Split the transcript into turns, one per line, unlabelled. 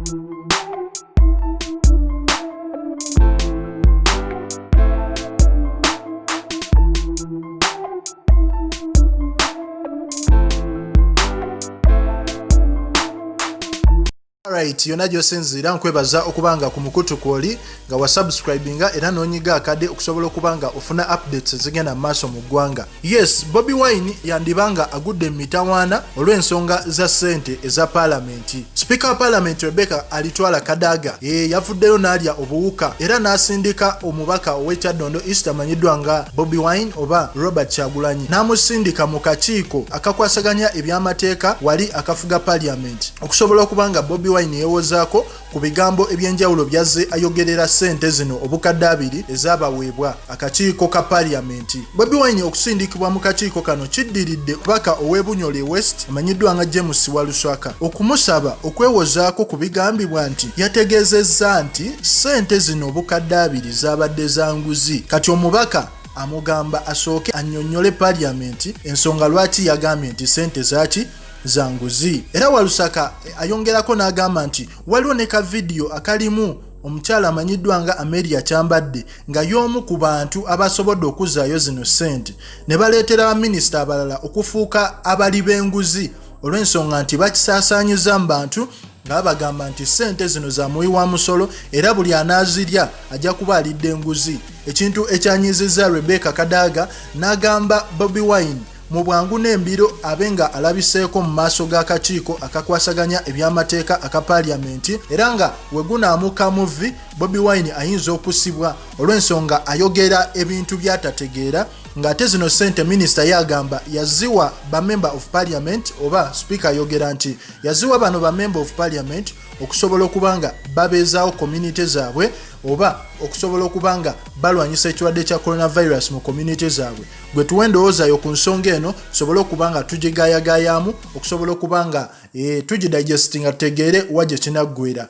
Alright, yonna gy'osinziira nkwebaza okuba nga ku mukutu kwoli nga wasubscribinga era n'onyiga akade okusobola okuba nga ofuna updates ezigenda mu maaso mu ggwanga. Yes, Bobi Wine yandiba nga agudde mu mitawaana olw'ensonga za ssente eza paalamenti. Sipiika wa paalamenti Rebecca Alitwala Kadaga yavuddeyo n'alya obuwuka era n'asindika omubaka ow'e Kyaddondo East amanyiddwa nga Bobi Wine oba Robert Kyagulanyi n'amusindika mu kakiiko akakwasaganya eby'amateeka wali akafuga paaliyamenti okusobola okuba nga Bobi Wine yeewozaako ku bigambo eby'enjawulo by'azze ayogerera ssente zino 2000 ezaabaweebwa akakiiko ka paaliyamenti. Bobi Wine okusindikibwa mu kakiiko kano kiddiridde omubaka ow'e Bunyole West amanyiddwa nga James Waluswaka okumusaba okwewozaako ku bigambibwa nti yategeezezza nti ssente zino 2000 zaabadde za nguzi. Kati omubaka amugamba asooke annyonnyole paaliyamenti ensonga lwaki yagambye nti ssente zaaki za nguzi. Era Walusaka ayongerako n'agamba nti waliwo ne ka vidiyo akalimu omukyala amanyiddwa nga Amelia Kyambadde nga y'omu ku bantu abasobodde okuzzaayo zino ssente ne baleetera baminisita abalala okufuuka abali b'enguzi olw'ensonga nti bakisaasaanyiza mu bantu nga babagamba nti ssente zino za muwi wa musolo era buli anaazirya ajja kuba alidde enguzi, ekintu ekyanyiizizza Rebecca Kadaga n'agamba Bobi Wine mu bwangu n'embiro abe nga alabiseeko mu maaso g'akakiiko akakwasaganya eby'amateeka aka paaliyamenti era nga we gunaamuka mu vvi Bobi Wine ayinza okusibwa olw'ensonga ayogera ebintu by'atategeera ng'ate zino ssente minisita ye agamba yaziwa ba member of parliament oba sipiika ayogera nti yaziwa bano ba member of parliament okusobola okuba nga babeezaawo community zaabwe oba okusobola okuba nga balwanyisa ekirwadde kya coronavirus mu community zaabwe. Gwe tuwe endowooza yo ku nsonga eno tusobole okuba nga tugigayagayamu okusobola okuba nga tugidigestinga tutegeere wa gye kinaggwera.